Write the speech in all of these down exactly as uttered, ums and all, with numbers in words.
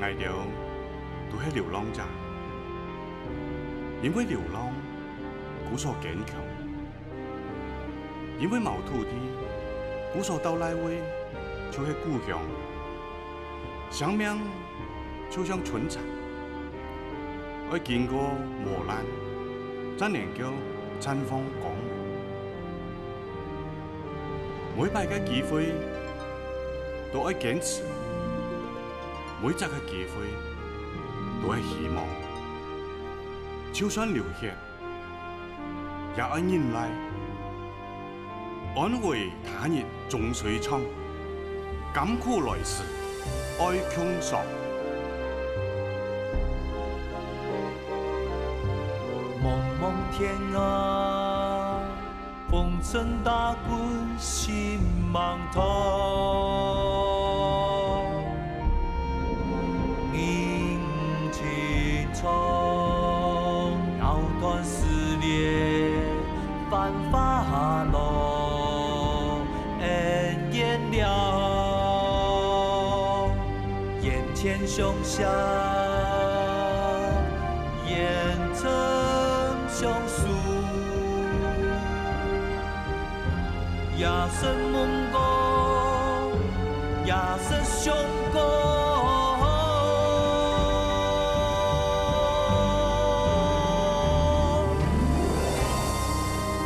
𠊎兜都係流浪者，因為流浪，故所堅強；因為無土地，故所到哪位就係故鄉。生命就像春蠶，愛經過磨難，正能夠綻放光芒。每擺个機會都愛堅持，每隻个機會都愛希望。就算流血， 也愛忍耐。安危他日終須唱，甘苦來時愛共嘗。濛濛天涯，風塵打滾心茫茫。人情長， 藕斷絲連繁華路，恩怨了。眼前雄翔，眼前雄雄。 夜深夢光，夜深雄光。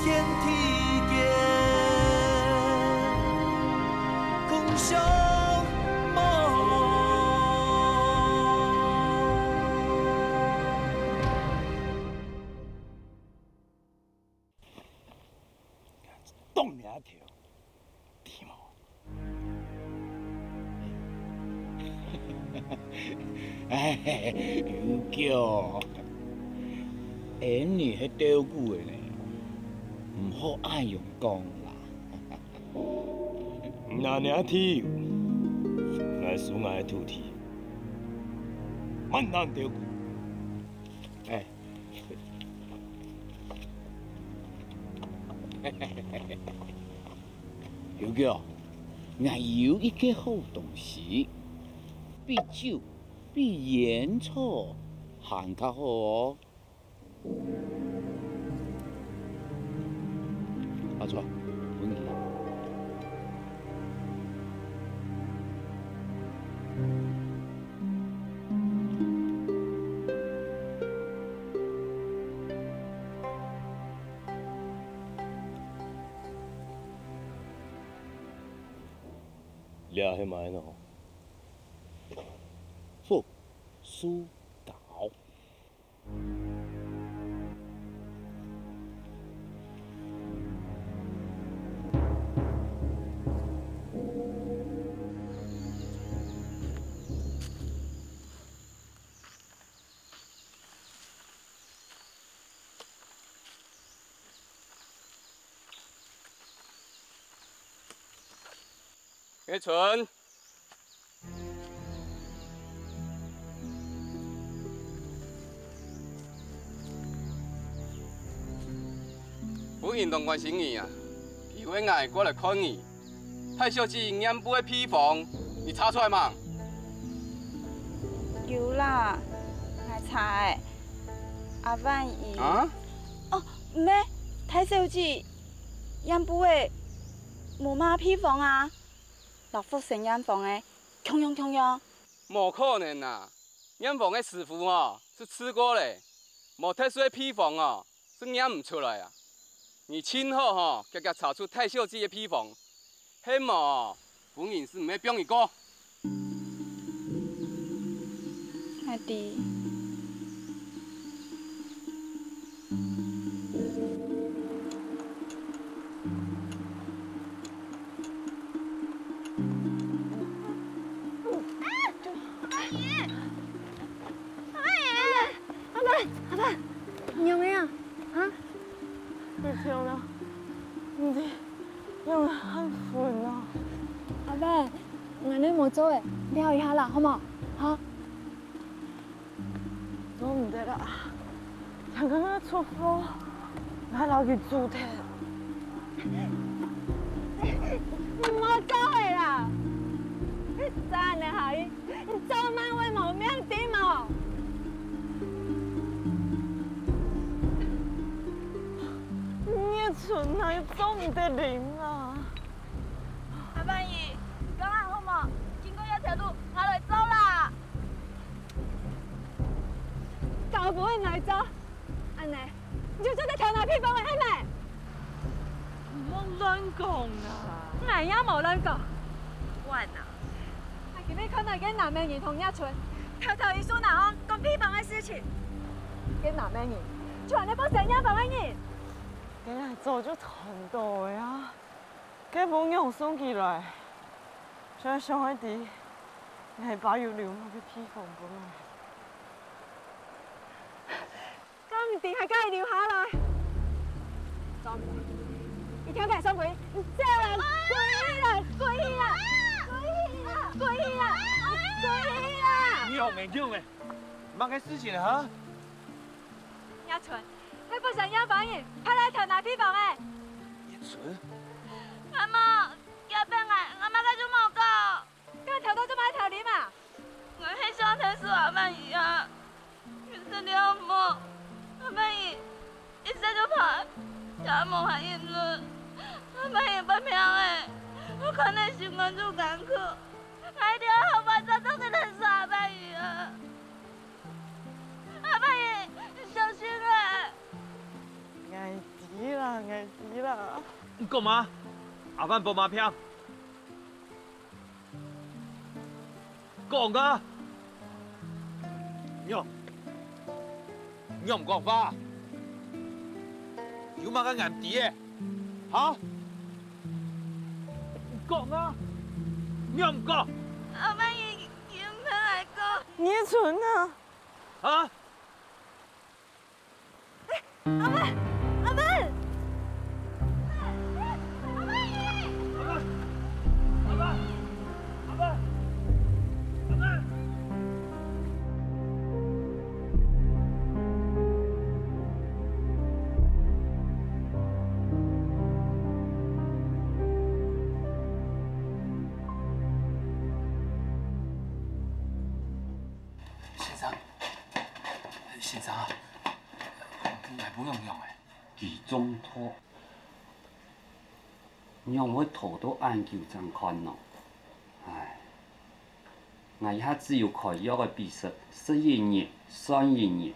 天地間，共相望。 當你个頭，知無？哎，有叫，恩你係鬥句个呢，毋好恁樣講啦。若你个頭，𠊎輸𠊎个土地，滿難鬥句。哎， 有个，𠊎有一個好東西，比酒、比菸草還較好哦。阿春，分你。 這係麼个呢？復甦島。 阿春，夫人當關心你啊，佢會𠊎過來看你。大小姐染布个秘方，你查出來吂？有啦，𠊎查咧。阿萬姨。啊？哦，毋係，大小姐，染布个無麼秘方啊。 摎福星染方个共樣共樣。無可能啊！染方个師傅哦，係試過咧，無特殊个秘方哦，係染毋出來啊！你盡好吼，遽遽查出大小姐个秘方，係無哦，夫人係毋會放你過。𠊎知。 阿爸，阿爸，阿爸，仰仔啊？啊？你聽啦，你仰仔還昏啊？阿爸，𠊎等無做咧，尞一下啦，好無？好。 做毋得啦，聽講愛出貨，𠊎摎佢阻忒。你莫搞咧啦！你再恁樣下去，你早晚會無命春哪有做毋得啉啊？阿伯姨，你講下好無？經過這條路，下來做啦。搞不會來做，恁呢，你就做得偷拿配方个，係無？你莫亂講啊！𠊎也無亂講。完啊！𠊎今日看到一個南美人同若春偷偷一手拿哦，講配方个事情。該南美人就係該放生若芳个人。 該𠊎早就斷到了啊！該分仰送佢來？想想愛知，𠊎爸有留麼个配方分𠊎。敢毋知還叫佢留下來？走，你聽𠊎上去，你走啊！滾起來！滾起來！滾起來！滾起來！滾起來！你好嚴重欸！麼个事情啊？ 若春，該放生若芳人，派來偷拿配方个。若春？阿姆，佢分𠊎，𠊎麼个就無講。該偷到做麼个偷啉啊？𠊎係想𢯭手阿伯姨啊，佢食了無？阿伯姨一息就歹，也無閒一日。阿伯姨發病欸，𠊎看佢心肝就艱苦，𠊎一定愛好法做得𢯭手阿伯姨啊！ 阿伯姨，你小心啊！𠊎知啦，𠊎知啦。你講麼？阿伯伯麼病？講啊！仰，仰毋講話？有麼个𠊎毋知个？哈？你講啊！仰毋講？阿伯姨，佢毋肯𠊎講。若春啊！ 啊！阿伯，阿伯！阿伯！阿伯！阿伯！阿伯！先生， 先生啊，𠊎分仰仰欸？佢中毒。仰會拖到恁久正看呢？唉，𠊎這下只有開藥个比食，食一日算一日。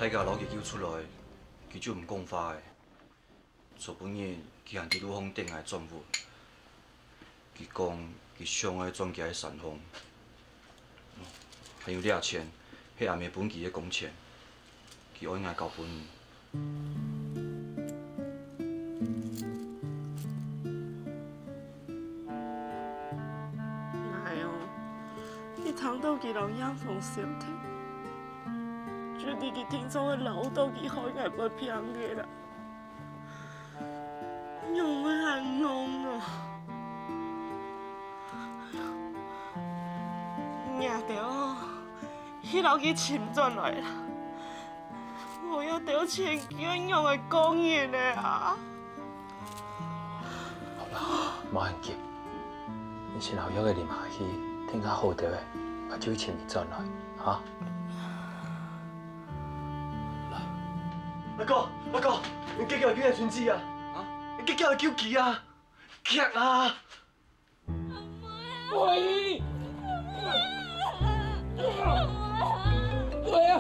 大家摎佢救出來，佢就毋講話了。昨晡日佢還在路項等𠊎轉屋。佢講佢想愛轉佢个山項，還有這錢係阿姆分佢个工錢，佢愛𠊎交分你。 𠊎哦，一聽到佢摎嚴峰相提，就知佢定著會恅著佢害𠊎會病个啦。仰會恁樣哦？若兜哦，去摎佢尋轉來啦！ 無這兜錢，佢愛仰仔過日仔啊？好啦，莫恁急，你先摎藥仔啉下去，等下好兜仔，𠊎就尋佢轉來，哈？來。阿哥，阿哥，你遽遽救𠊎孫子啊！啊？你遽遽救佢啊！遽啊！ 喂！喂啊！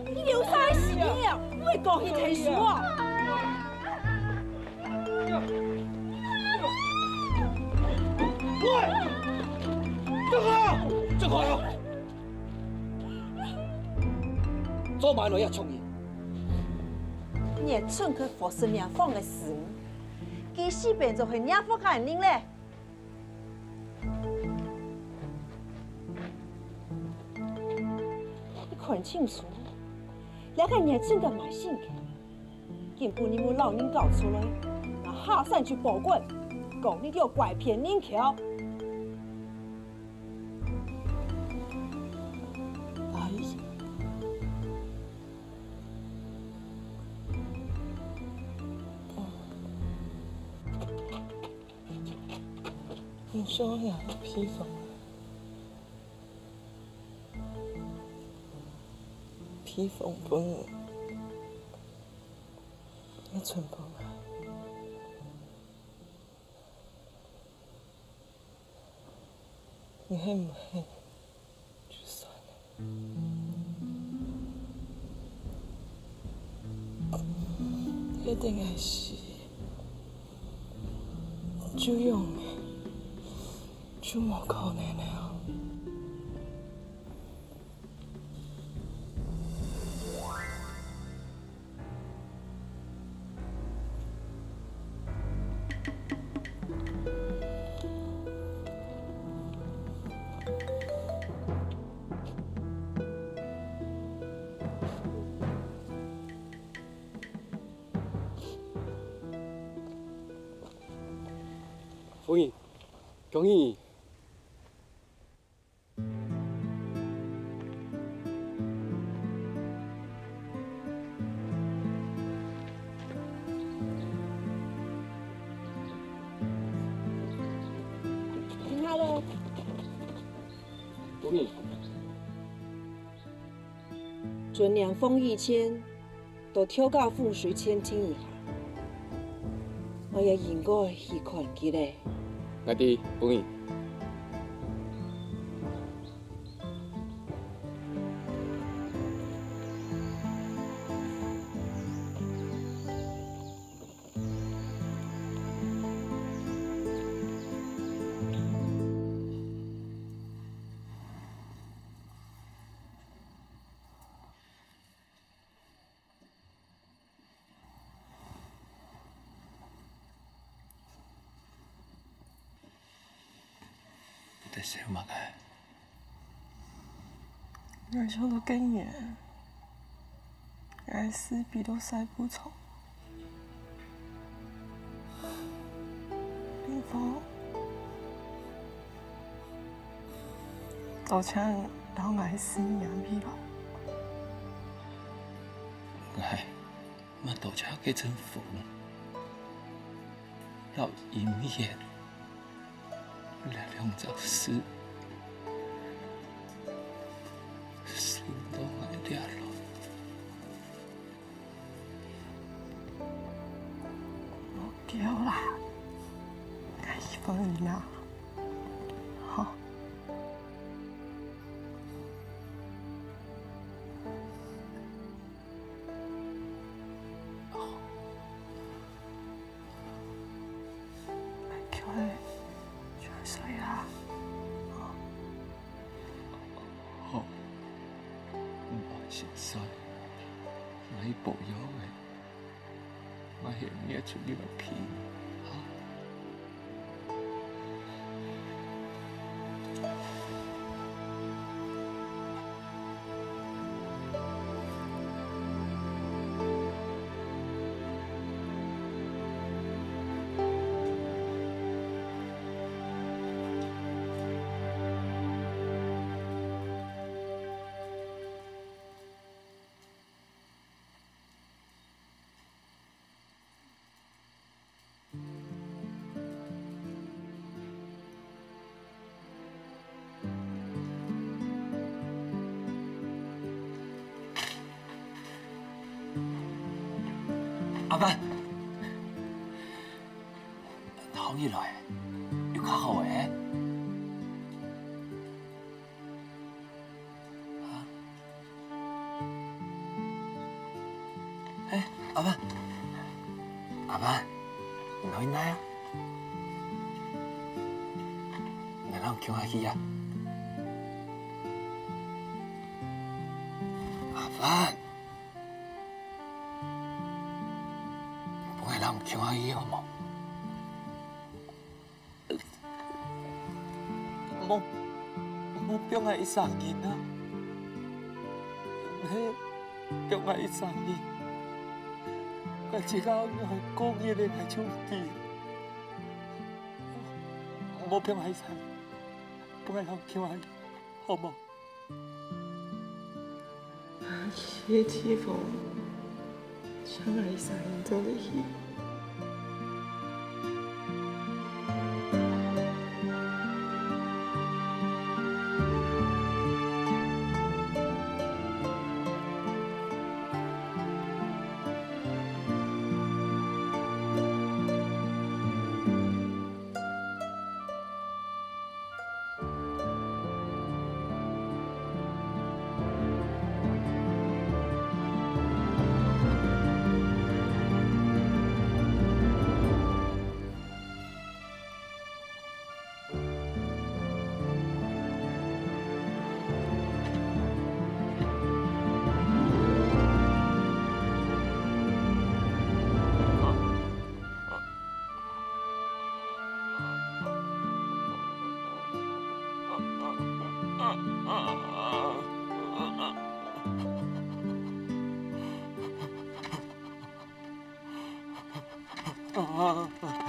你有啥个事情啊？會講去提手啊？喂！這個啊，這個啊！做麼个來這撞人？你係趁佢服侍嚴峰个時，佢死變做係嚴峰个人咧。 你看清楚，這個人真个蠻性格，今晡日分老人搞出來，𠊎下山就報官，講你兜拐騙人口。哎呀！ 你想呀，披風，披風分你，你穿分啊？你肯毋肯？ 就算了。一定愛死，就用，就無可能了。 夫人，恭喜你！ 停下來！準嚴峰以前 到頭家風水餐廳一下，𠊎也應該去看佢咧。𠊎知，夫人。你在想麼个？𠊎想到該年，𠊎死飛到西部廠，林峰，多謝你摎𠊎死命陪伴。 𠊎嘛多謝該陣風摎陰天，這兩隻事，使到𠊎這下。無救啦，𠊎希望你啊，好。心酸，𠊎係保佑个，𠊎係愛出去來陪你，哈？阿凡，好起來，有較好欸。啊？欸，阿凡，阿凡，你哪位來啊？你摎𠊎共下去啊？阿凡，分𠊎摎你共下去好無？ 莫，莫放𠊎一儕人啊！係，放𠊎一儕人，𠊎自家愛過日仔𠊎就知。莫放𠊎一儕人，分𠊎摎𠊎共下去，好無？ 謝謝哦，像𠊎一儕人做得去。阿凡！阿凡！阿凡！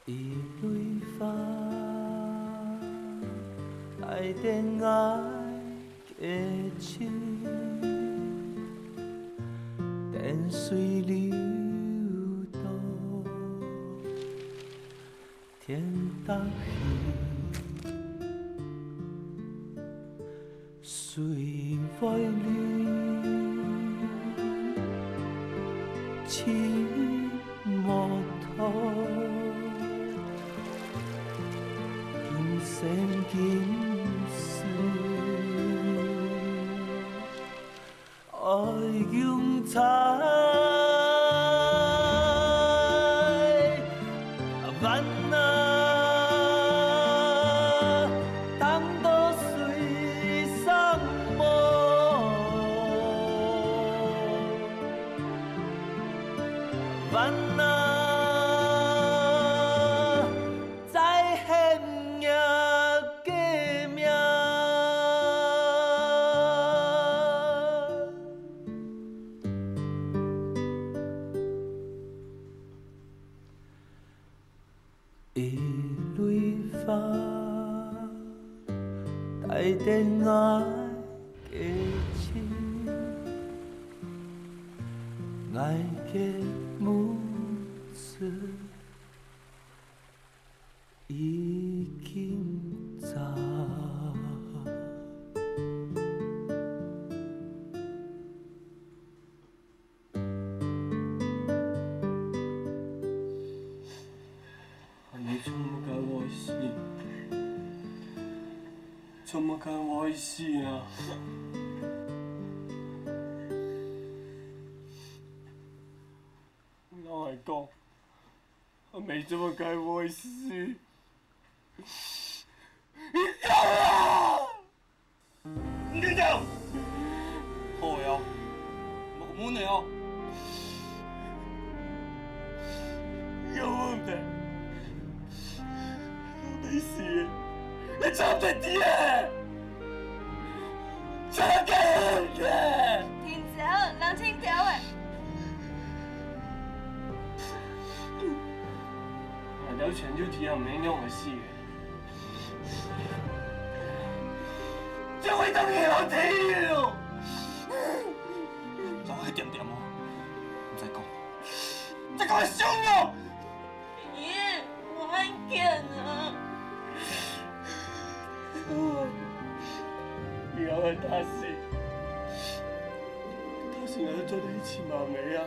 一蕊花，帶等𠊎个情，等水流到天頂去。 水會流，情無斷，今生今世愛永在。 萬若當到水上無，萬若再喊若个名。 一蕊花，帶等𠊎个情，𠊎个目珠已經燥。 你做麼个會死？做麼个會死啊？你摎𠊎講，阿姆做麼个會死？你講啊！ 你聽聽！好个哦，莫悶个哦。有問題，你死个，你做毋得知个，做个个。停手，冷靜點仔。難道全就知阿姆仰會死个？ 這會當你好聽哦！走開點點哦！你再講，你再講，會傷哦！爺，我還見啊！你要很大心，大心還要做得一起嗎？沒啊！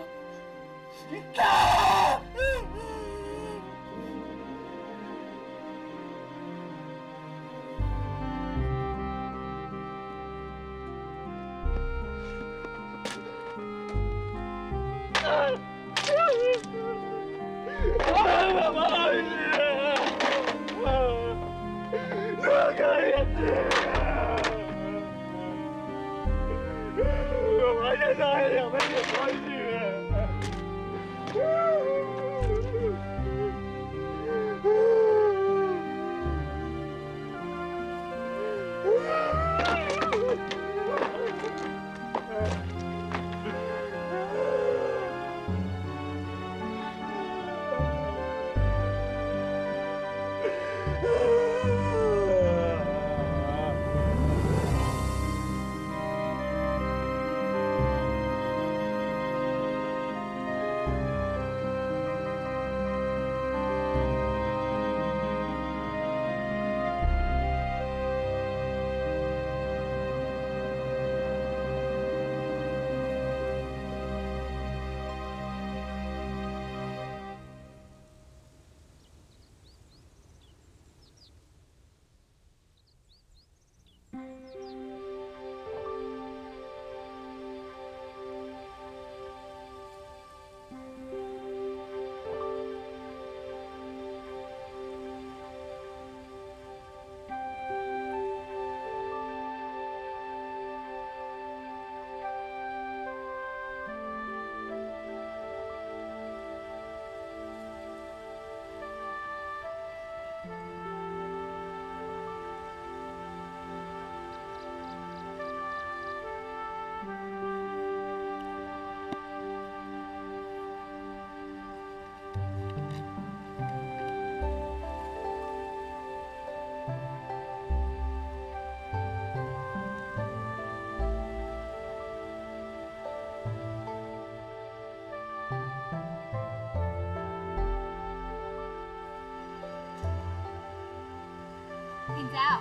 你知哦？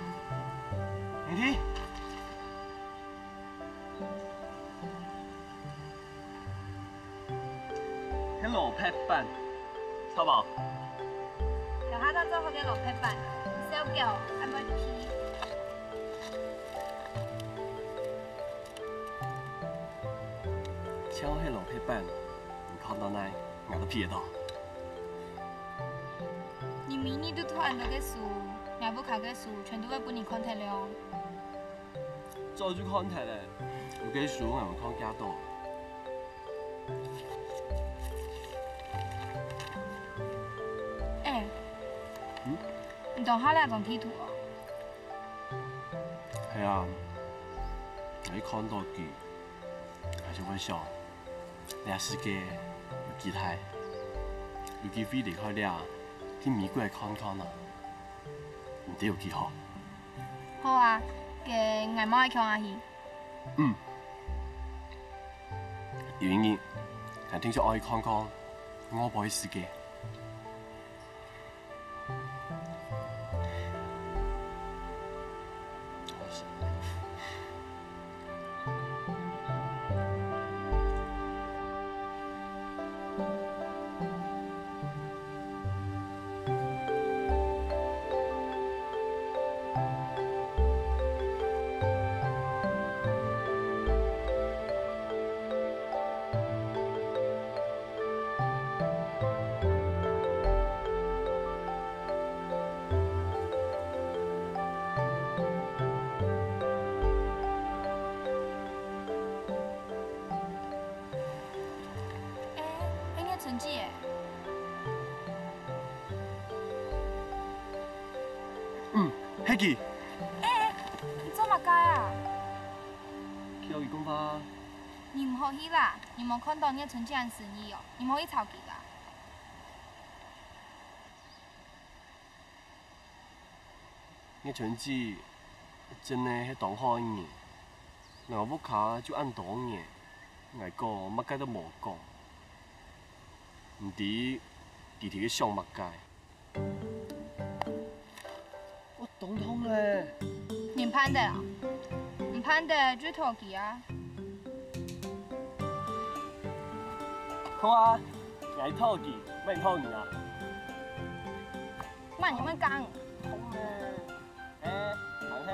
你聽，係蘿蔔粄，著無？有下晝做好个蘿蔔粄，燒焦，愛煸皮。像係蘿蔔粄，你看到哪，𠊎都鼻得到。 你每日都讀恁多个書，𠊎屋下个書全都會分你看忒了哦。早就看忒了，你个書𠊎看幾多。哎，嗯？你當下這張地圖哦？係啊，𠊎一看到佢，𠊎就會想， 這世界有幾大，有機會離開這，去美國看看啊，毋知有幾好。好啊，該𠊎乜愛共下去。嗯。有一日，𠊎定著愛去看看外背个世界。 哎，哎，月春姊哎。嗯，係佢。哎，你做麼个啊？去摎佢講話。你毋好去啦，你無看到月春姊恁失意哦，你莫去吵佢啦。 月春姊真个係當好个人，來𠊎屋下就恁多年，𠊎講麼个都無講，毋知佢兜係想麼个。我當痛咧！你盼得啊？毋盼得就討佢啊！好啊，𠊎討佢，乜討你啊！ 慢，你慢講。哎，行嘿，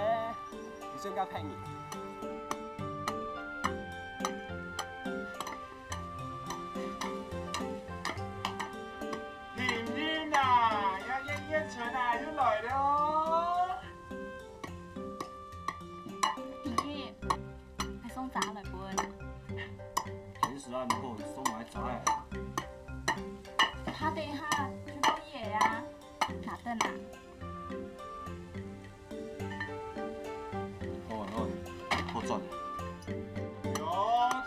你算个騙人。婷婷啊，呀，月月春啊，又來了哦。婷婷， 還送遮來分。平時啊，你講送來遮个。怕等下就落雨个啊，拿等啊。好啊，好啊，好賺。喲，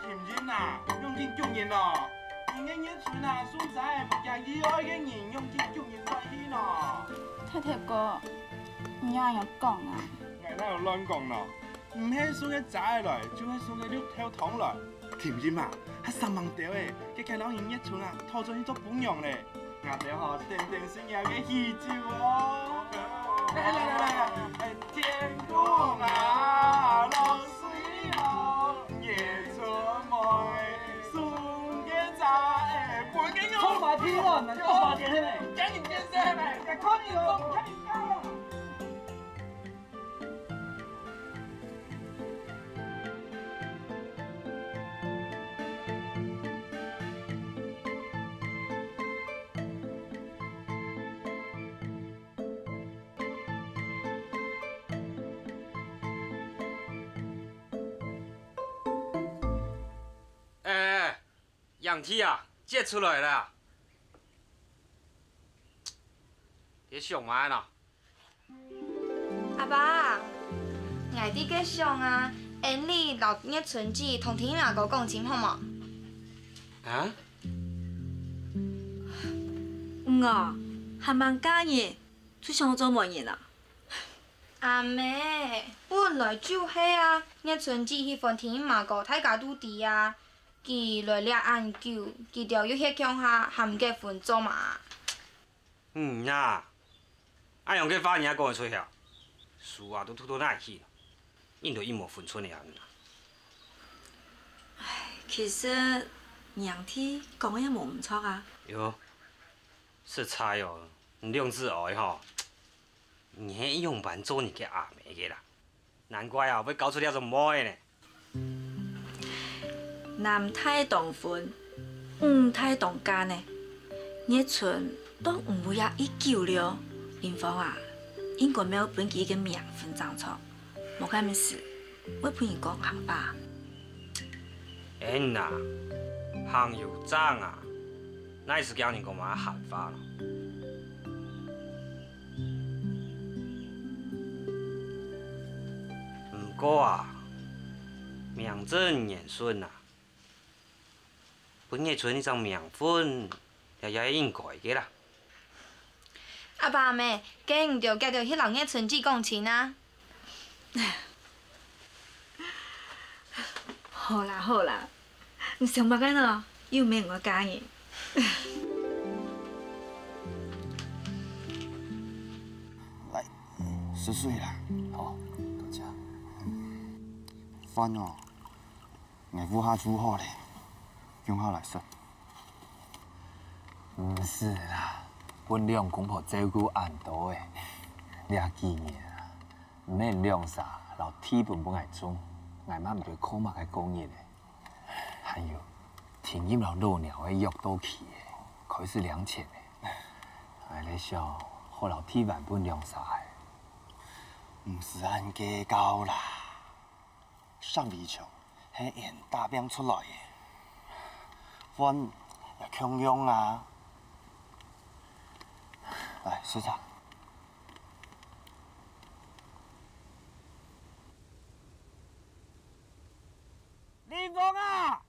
婷婷啊，仰緊逐人哦！人个月春啊，送遮个毋驚意外个人，仰緊逐人轉去呢？太太哥，你仰恁樣講啊？𠊎哪有亂講呢？ 毋係送个遮仔來，就係送个綠豆湯來。婷婷啊，還生吂兜仔，該該摎人月春啊，討轉去做餔娘咧。𠊎兜吼，等等係若个喜酒哦。來來來來，哎，天公啊，落水哦，月春妹，送个遮仔，分个我。衝馬屁哦，你衝馬屁係咩？趕緊變色咩？快點哦，快點改哦。 哎，哎，哎， 仰仔啊，接出來啦！你想麼个呢？阿爸，𠊎在該想啊，恩俚摎月春姊同婷雅哥講清好無？啊？嗯啊，還吂嫁人，就想做媒人啊？阿姆，本來就係啊，月春姊喜歡婷雅哥，大家都知啊。 佢來這恁久，佢兜又歇共下，還毋結婚做麼？嗯啊，恁樣个話你也講得出口？書啊都讀到哪去了，印都印無分寸个啊！其實娘弟講个也無毋著啊。喲，實在哦，你兩子哀吼，你係仰般做人个阿姆个啦？難怪啊，會教出這種妹呢！ 男大當婚，女大當嫁呢。月春當毋會也已久了，林芳啊，應該愛分佢一個名分正著，無該毋係會分人講閒話。恩啊，行有正啊，哪時間人講麼个閒話咯？ 毋過啊，名正言順啊，分月春一隻名分，這也係應該个啦。阿爸阿姆，該你兜遽遽去摎月春姊講親啊！好啦好啦， 你想麼个呢？又毋係𠊎个家人。來，食水啦。好，多謝。飯哦，𠊎烌下煮好咧，共下來食。毋使啦，分兩公婆照顧恁多咧，這幾年啊，毋免兩儕摎地分分𠊎種，𠊎嘛毋知靠麼个過日咧。 還有，婷音摎老鳥个約到期咧，開始領錢咧。𠊎咧想，好摎地還分兩儕仔。毋使恁計較啦，上圍牆係𠊎打拚出來个，飯也共樣啊。來，食茶。 林峰啊！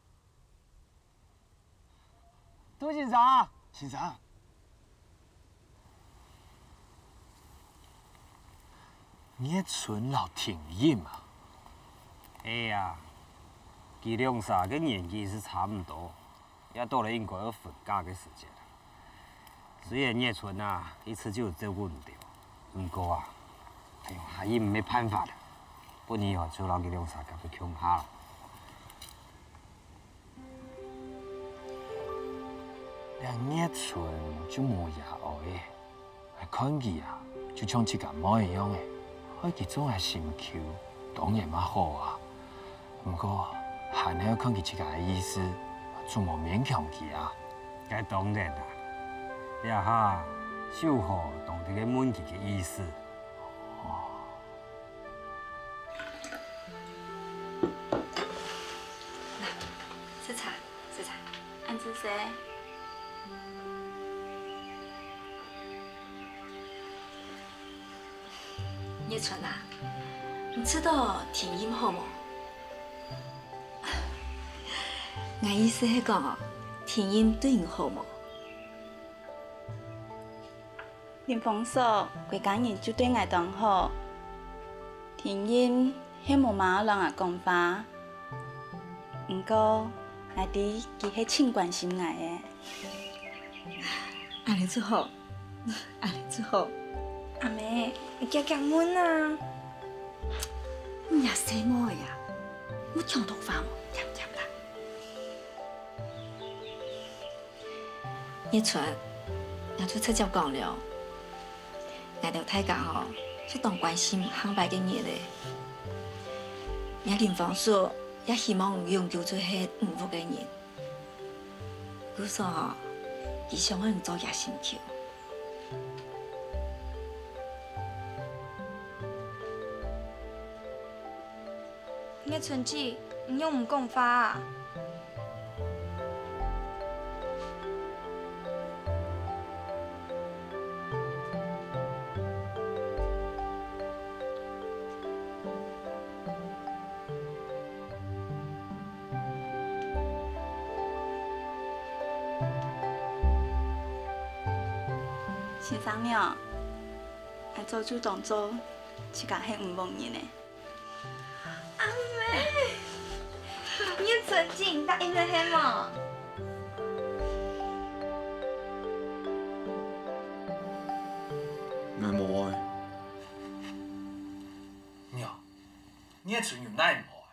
杜先生！先生！月春摎婷音啊？係啊，佢兩儕个年紀係差毋多，也到了應該愛分家个時節。 雖然月春啊，一直就有照顧你兜，毋過啊，哎喲，還係無辦法了。不然哦，就摎佢兩儕佮佢共下啦。這月春就無爺哀咧，𠊎看佢啊，就像自家妹一樣仔，害佢做𠊎心臼，當然嘛好啊。 毋過，還係愛看佢自家个意思，總無勉強佢啊。該當然啦，這下就好當在該問佢个意思。哦。來，食茶，食茶，恁仔細。 月春啊，你知道婷音好無？𠊎意思係講哦，婷音對你好無？林峰嫂，歸家人就對𠊎當好。婷音係無麼个摎𠊎講話，毋過𠊎知佢係盡關心𠊎个。恁仔就好。 恁仔就好。阿姆，你遽遽問啊！你這細妹仔啊，莫搶到話無，恬恬啦。月春，𠊎就直接講了，𠊎兜大家吼，係當關心下擺个人咧。若林芳嫂也希望你永久就係你屋个人。 故所吼，佢想愛你做厥心臼。月春姊，你仰毋講話啊？ 先生娘，𠊎早就當做自家係你屋人咧。阿姆，你曾經答應了係無？𠊎無愛。月春有哪無啊？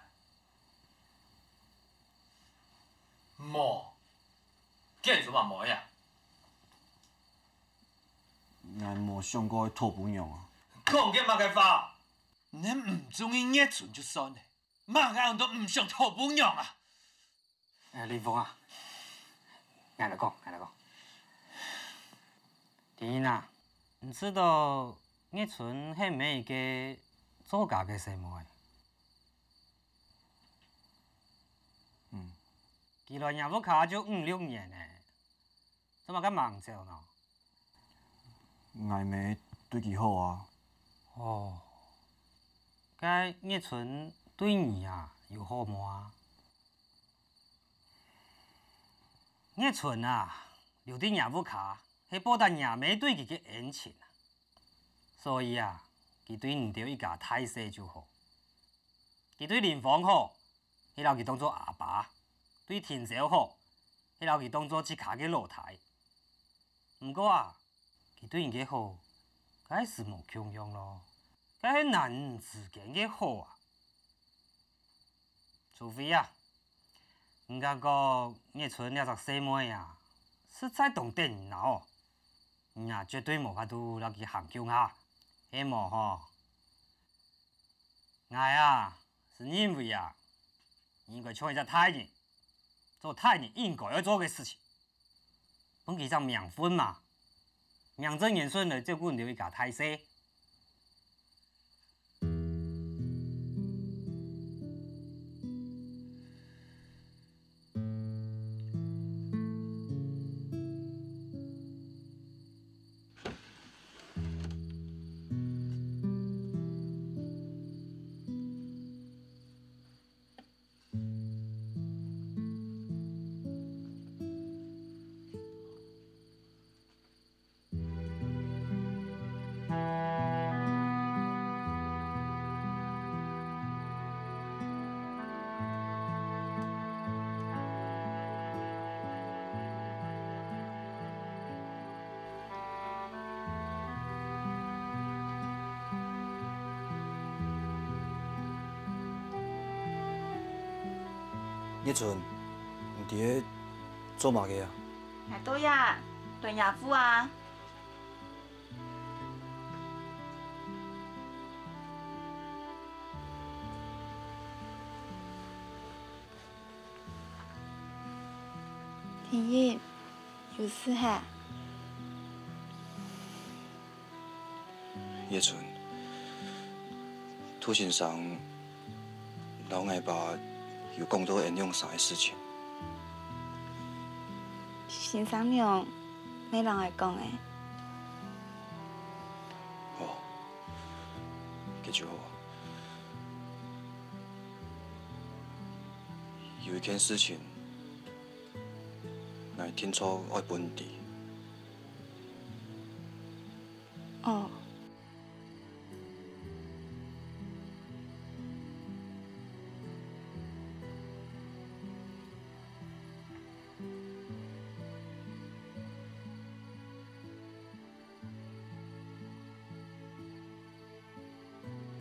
無，該你做麼無呀？𠊎無想過愛討餔娘啊。講該麼个話？你毋中意月春就算了，麼个安到毋想討餔娘啊？ 哎，林峰啊，𠊎來講，𠊎來講。丁英啊，你知道月春係毋係一個作家个細妹？嗯。佢來若屋下就五六年了，做麼个吂走呢？𠊎姆對佢好啊。哦，該月春對你啊有好無啊？ 月春啊，留在若屋下，係報答若姆對佢个恩情啊。所以啊，佢對你兜一家大細就好。佢對林峰好，係摎佢當做阿爸；對丁昭好，係摎佢當做自家个老弟。毋過啊，佢對你个好，該係無共樣囉，該係男女之間个好啊。 除非啊，你感覺月春這隻細妹啊，實在當得人惱，你啊絕對無法度摎佢行共下，係無吼？𠊎啊，係認為啊，你應該像一隻大人，做大人應該愛做个事情。 分佢一隻名分嘛，名正言順來照顧你兜一家大細。 月春，你在這做麼个啊？𠊎在這，來若屋啊。 天一，有事係？月春，杜先生摎𠊎爸有講到𠊎兩儕个事情。先生娘，乜摎𠊎講个。哦，該就好。 有一件事情，𠊎定著愛分你知。哦。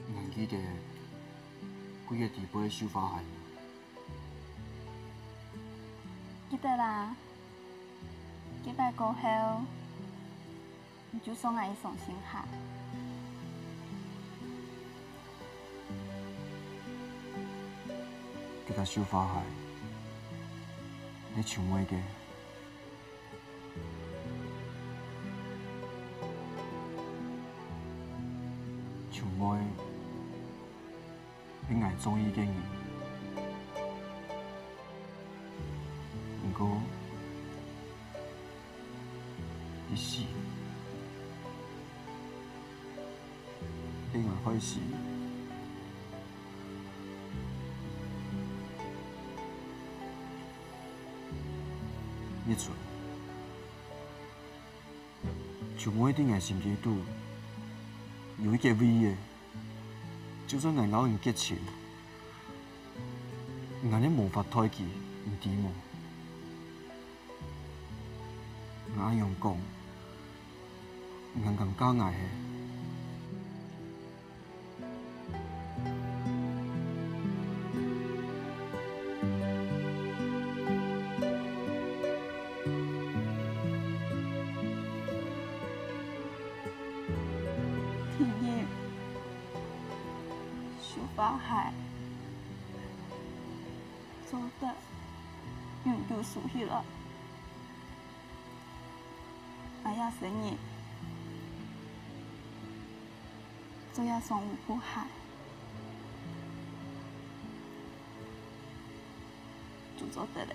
你還記得跪在地背个繡花鞋無？記得啊，該擺過後，你就送𠊎一雙新鞋。該隻繡花鞋，係秋妹个。 秋妹係𠊎中意个人，毋過，佢死，係𠊎害死。月春。 秋妹在𠊎心肚有一個位仔，就算𠊎摎人結親，𠊎也無法代佢，你知無？𠊎恁樣講，你還敢嫁𠊎係？花鞋，做得永久收起來。𠊎這生日，著這雙烏布鞋，就做得了。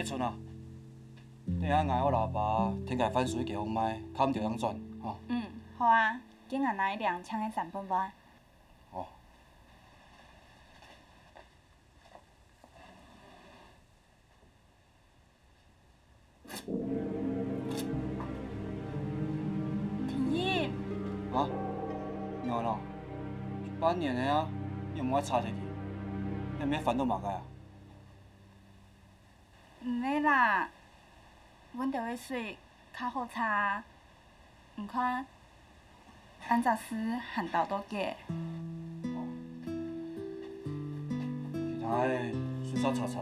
月春啊，等下𠊎摎老爸添个番薯去街項賣，較毋著樣轉，吼。嗯，好啊，今日拿一兩千个三百萬。哦。 天意。啊？仰仔哦？半年了啊，你仰無愛擦忒佢？你毋係煩惱麼个啊？毋係啦，搵兜个水較好擦啊。 你看，恁隻事還恅到佢。其他个順續擦擦。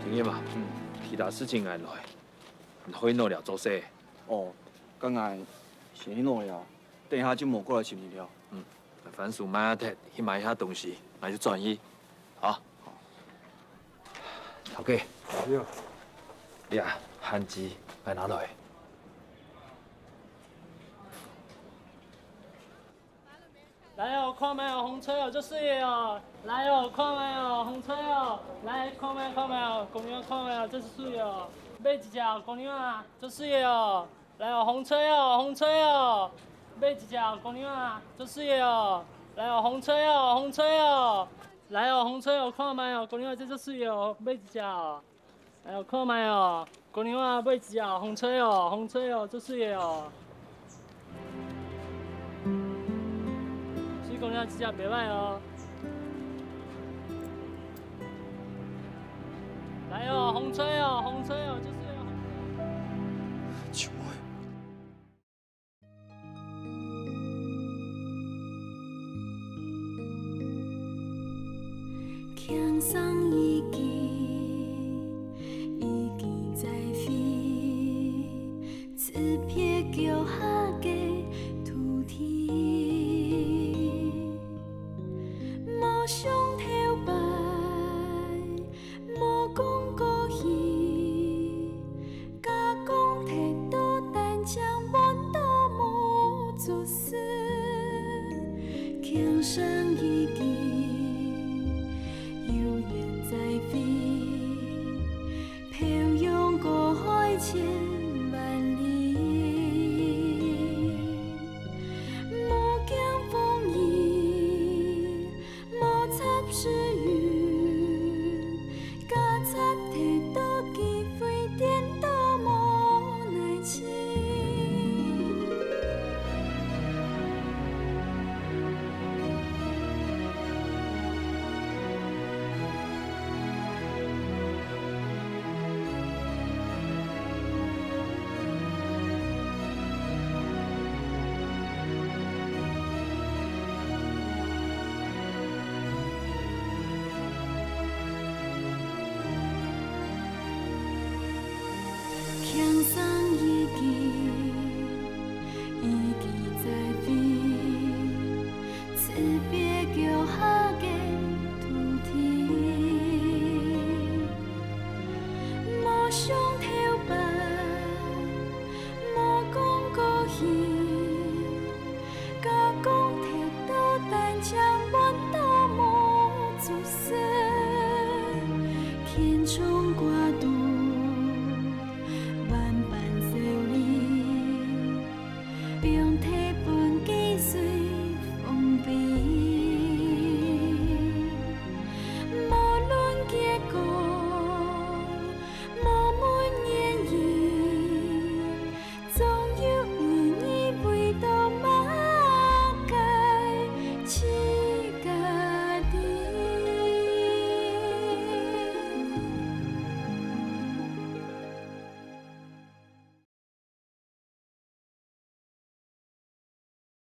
天意啊，嗯，其他事情𠊎來，你去拿料做事。哦，該𠊎先去拿料。 等下就無過來尋你了。嗯，番薯賣忒，去買一下東西，𠊎就轉去。好。頭家。你啊，閒錢，𠊎拿來。來哦，看覓哦，紅錘哦，這水个哦。來哦，看覓哦，紅錘哦。來，看覓，看覓哦，姑娘看覓哦，這是水哦。買一隻哦，姑娘啊，這水个哦。 來哦，紅錘哦，紅錘哦，買一隻哦，姑娘啊，這水个哦。來哦，紅錘哦，紅錘哦，來哦，紅錘哦，看覓哦，姑娘啊，這這水个哦，買一隻哦。來哦，看覓哦，姑娘啊，買一隻哦，紅錘哦，紅錘哦，這水个哦。水姑娘，這隻袂歹哦。 來哦，紅錘哦，紅錘哦，這水哦。